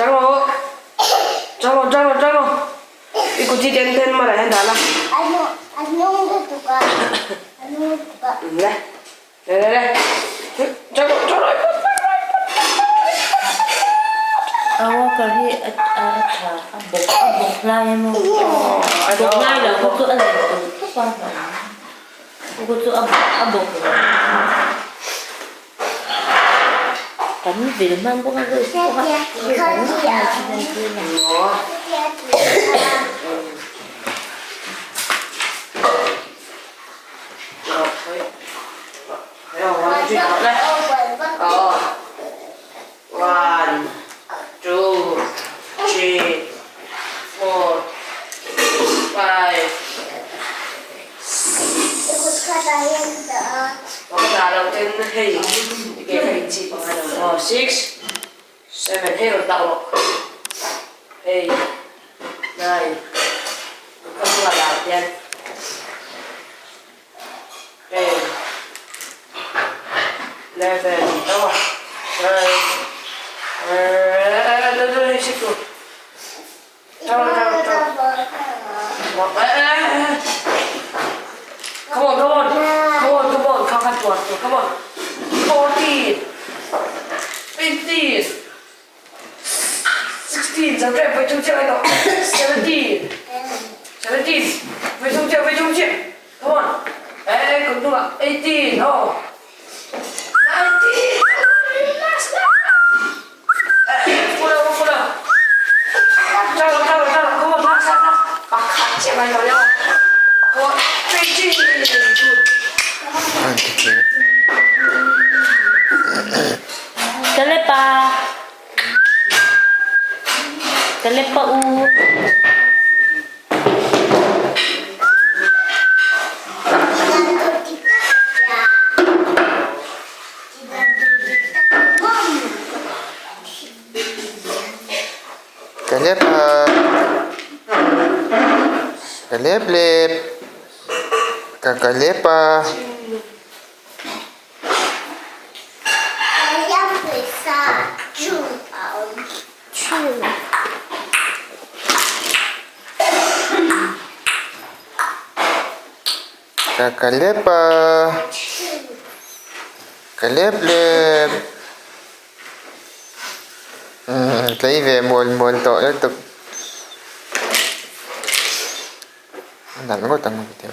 Chang rawh. Chang rawh, chang rawh, chang rawh. I kut hi ten ten malah hian dah la. Le. Le le le. Chang rawh, chang rawh. A walker hi a tha a bawk a bawk lai a maw bawk lai lo kha chu a lian tur khawp a hlauhawm chu a bawk lo. Kan vil hman bawk a rose pawh kha One, two, three, four, five, six, seven, hei rawn dah rawh, hei, nine, ka bulah dah hian ten, eleven, twelve, Come on, come on, come on, come on, come on, come on, 14, 15, 16, 17, 17, come on, eh, 18, oh, 19, last, last. Kalepa. Kalepa u. Ka lep a, ka lep lep, ka ka lep a. Ka ka lep a, ka lep lep, umm tlei ve mual mual tawh lutuk a nalh ngawt ang video.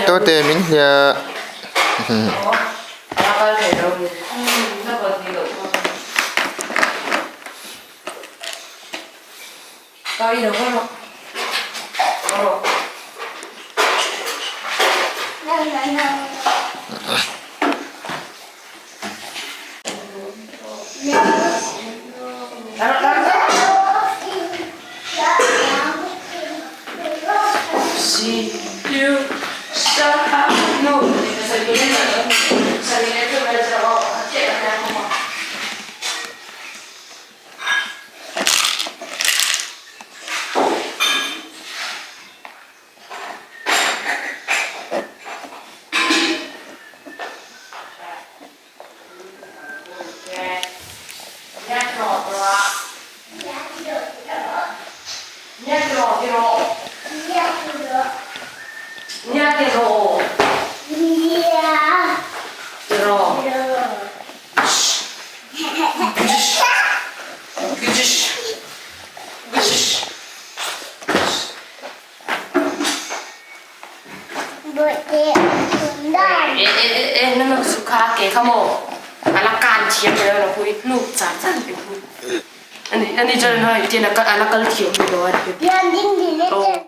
Tote min hliah.